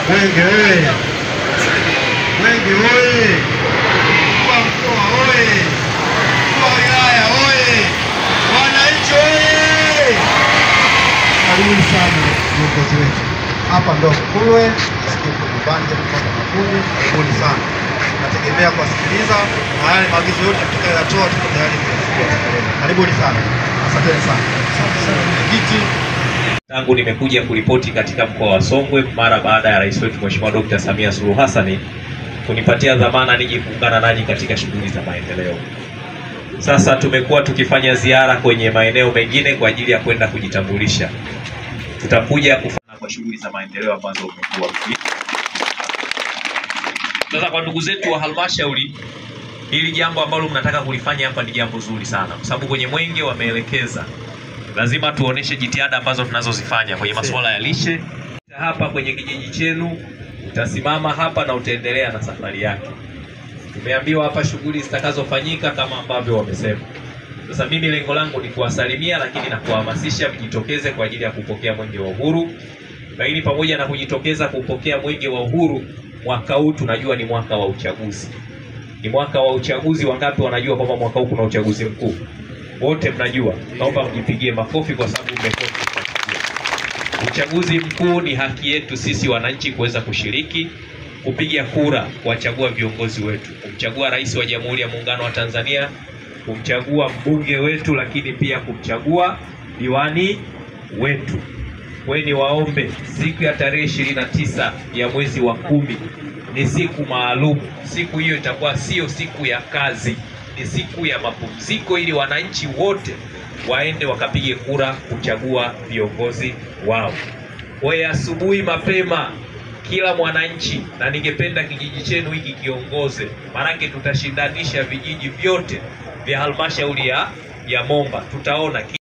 Mwenge oye! Mwenge oye! Mkuu wa mkoa oye! Mkuu wa wilaya oye! Wananchi oye! Karibuni sana viongozi wetu. Hapa ndo Mkulwe, tuko nyumbani kwa makundi. Karibuni sana. Tunategemea kuwasikiliza na yale maagizo yote tutakayoyatoa tuko tayari kuyatekeleza. Karibuni sana. Asanteni sana. Asante sana mwenyekiti. Tangu nimekuja kuripoti katika mkoa wa Songwe mara baada ya rais wetu Mheshimiwa Dr. Samia Suluhu Hassan kunipatia dhamana nije kuungana nanyi katika shughuli za maendeleo. Sasa tumekuwa tukifanya ziara kwenye maeneo mengine kwa ajili ya kwenda kujitambulisha. Tutakuja kufanya kwa shughuli za maendeleo ambazo umekuwa. Sasa kwa ndugu zetu wa halmashauri, hili jambo ambalo mnataka kulifanya hapa ni jambo zuri sana, kwa sababu kwenye mwenge wameelekeza lazima tuoneshe jitihada ambazo tunazozifanya kwenye masuala ya lishe. Hapa kwenye kijiji chenu utasimama hapa na utaendelea na safari yake. Tumeambiwa hapa shughuli zitakazofanyika kama ambavyo wamesema. Sasa mimi lengo langu ni kuwasalimia, lakini na kuwahamasisha mjitokeze kwa ajili ya kupokea mwenge wa uhuru. Lakini pamoja na kujitokeza kupokea mwenge wa uhuru, mwaka huu tunajua ni mwaka wa uchaguzi. Ni mwaka wa uchaguzi. Wangapi wanajua kwamba mwaka huu kuna uchaguzi mkuu? Wote mnajua. Naomba mjipigie makofi kwa sababu mmekuwa. Uchaguzi mkuu ni haki yetu sisi wananchi kuweza kushiriki, kupiga kura, kuwachagua viongozi wetu, kumchagua rais wa Jamhuri ya Muungano wa Tanzania, kumchagua mbunge wetu, lakini pia kumchagua diwani wetu. Wewe ni waombe, siku ya tarehe 29 ya mwezi wa 10 ni siku maalum. Siku hiyo itakuwa sio siku ya kazi, ni siku ya mapumziko ili wananchi wote waende wakapige kura kuchagua viongozi wao. Wewe asubuhi mapema kila mwananchi, na ningependa kijiji chenu hiki kiongoze, maanake tutashindanisha vijiji vyote vya halmashauri ya Momba. Tutaona